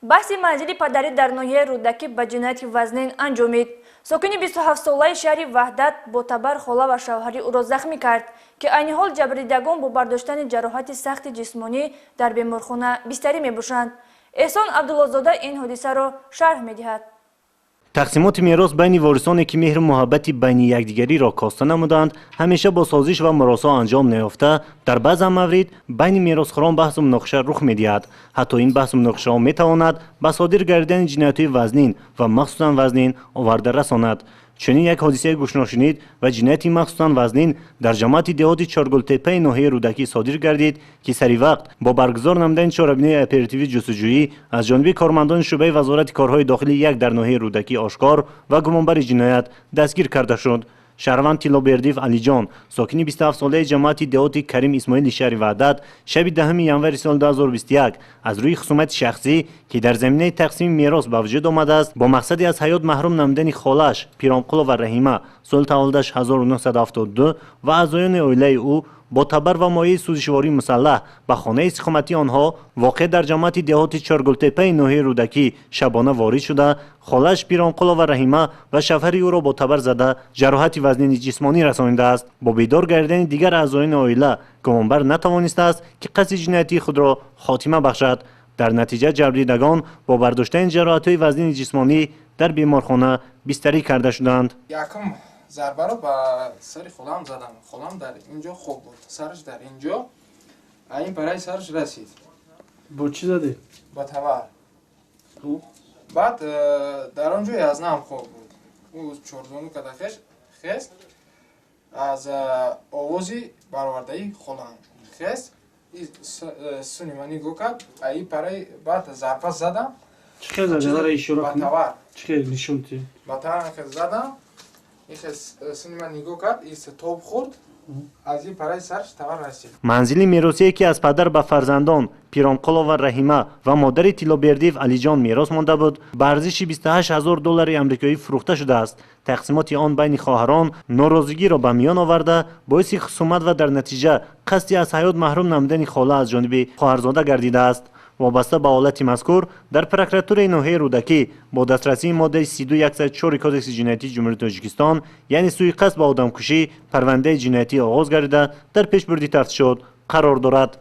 Баҳси манзили падарӣ дар ноҳияи Рӯдакӣ ба ҷинояти вазнин анҷомид. Сокини 27-солаи шаҳри Ваҳдат бо табар хола ва шавҳари ӯро захмӣ кард, ки айни ҳол ҷабрдидагон бо бардоштани ҷароҳати сахти ҷисмонӣ дар беморхона бистарӣ мебошанд. Эҳсон Абдуллозода ин ҳодисаро шарҳ медиҳад. Тақсимоти мерос байни ворисоне, ки меҳру муҳаббати байни якдигариро коста намуданд, ҳамеша бо созиш ва муросо анҷом наёфта, дар баъзан маврид байни меросхӯрон баҳсу муноқиша рух медиҳад. Ҳатто ин баҳсу муноқишаҳо метавонад ба содир гардидани ҷиноятҳои вазнин ва махсусан вазнин оварда расонад. Чунин як ҳодисаи гӯшношунид ва ҷинояти махсусан вазнин дар ҷамоати деҳоти Чоргултеппаи ноҳияи Рӯдакӣ содир гардид, ки сари вақт бо баргузор намудани чорабиниҳои оперативӣ ҷустуҷӯӣ аз ҷониби кормандони шӯъбаи Вазорати корҳои дохилӣ як дар ноҳияи Рӯдакӣ ошкор ва гумонбари ҷиноят дастгир карда шуд. Шаҳрванд Тиллобердиев Алиҷон, сокини 27-солаи ҷамоати деҳоти Карим Исмоили шаҳри Ваҳдат, шаби 10 январи соли 2021 аз рӯи хусумати шахсӣ, ки дар заминаи тақсими мерос ба вуҷуд омадааст, бо мақсади аз ҳаёт маҳрум намудани холааш Пиромқулова Раҳима, соли таваллудаш 1972, ва аъзоёни оилаи ӯ бо табар ва моеи сӯзишвории мусаллаҳ ба хонаи истиқоматии онҳо, воқеъ дар ҷамоати деҳоти Чоргултеппаи ноҳияи Рӯдакӣ, шабона ворид шуда, холааш Пиронқулова Раҳима ва шавҳари ӯро бо табар зада, ҷароҳати вазнини ҷисмонӣ расонидааст. Бо бедор гардидани дигар аъзоёни оила гумонбар натавонистааст, ки қасди ҷиноятии худро хотима бахшад. Дар натиҷа ҷабрдидагон бо бардоштани ҷароҳатҳои вазнини ҷисмонӣ дар беморхона бистарӣ карда шуданд. Якум зарбаро ба сари холам задам. Холам дар ин ҷо хоб буд, сараш дар ин ҷо, а ин параи сараш расид. Бо чӣ задӣ? Ба табар. Баъд дар он ҷо язнаам хоб буд. Ӯ чорзону када хест, аз овози баровардаи холам хест, суни ма нигоҳ кард, а и параи баъд зарба задам. Чӣ хел задӣ? Ара ишора Ба кун. Табар. Чӣ хел нишон ти? Ба табар хел задам, суни ма нигоҳ кард, тоб хӯрд, аз ин параи сараш табар расид. Манзили меросие, ки аз падар ба фарзандон Пиромқулова Раҳима ва модари Тиллобердиев Алиҷон мерос монда буд, ба арзиши 28 ҳазор доллари амрикоӣ фурӯхта шудааст. Тақсимоти он байни хоҳарон норозигиро ба миён оварда, боиси хусумат ва дар натиҷа қасди аз ҳаёт маҳрум намудани хола аз ҷониби хоҳарзода гардидааст. Вобаста ба ҳолати мазкур дар прокуратураи ноҳияи Рӯдакӣ бо дастрасии моддаи 32 104 Кодекси ҷиноятии Ҷумҳурии Тоҷикистон, яъне суиқасд ба одамкушӣ, парвандаи ҷиноятӣ оғоз гардида, дар пешбурди тафтишот қарор дорад.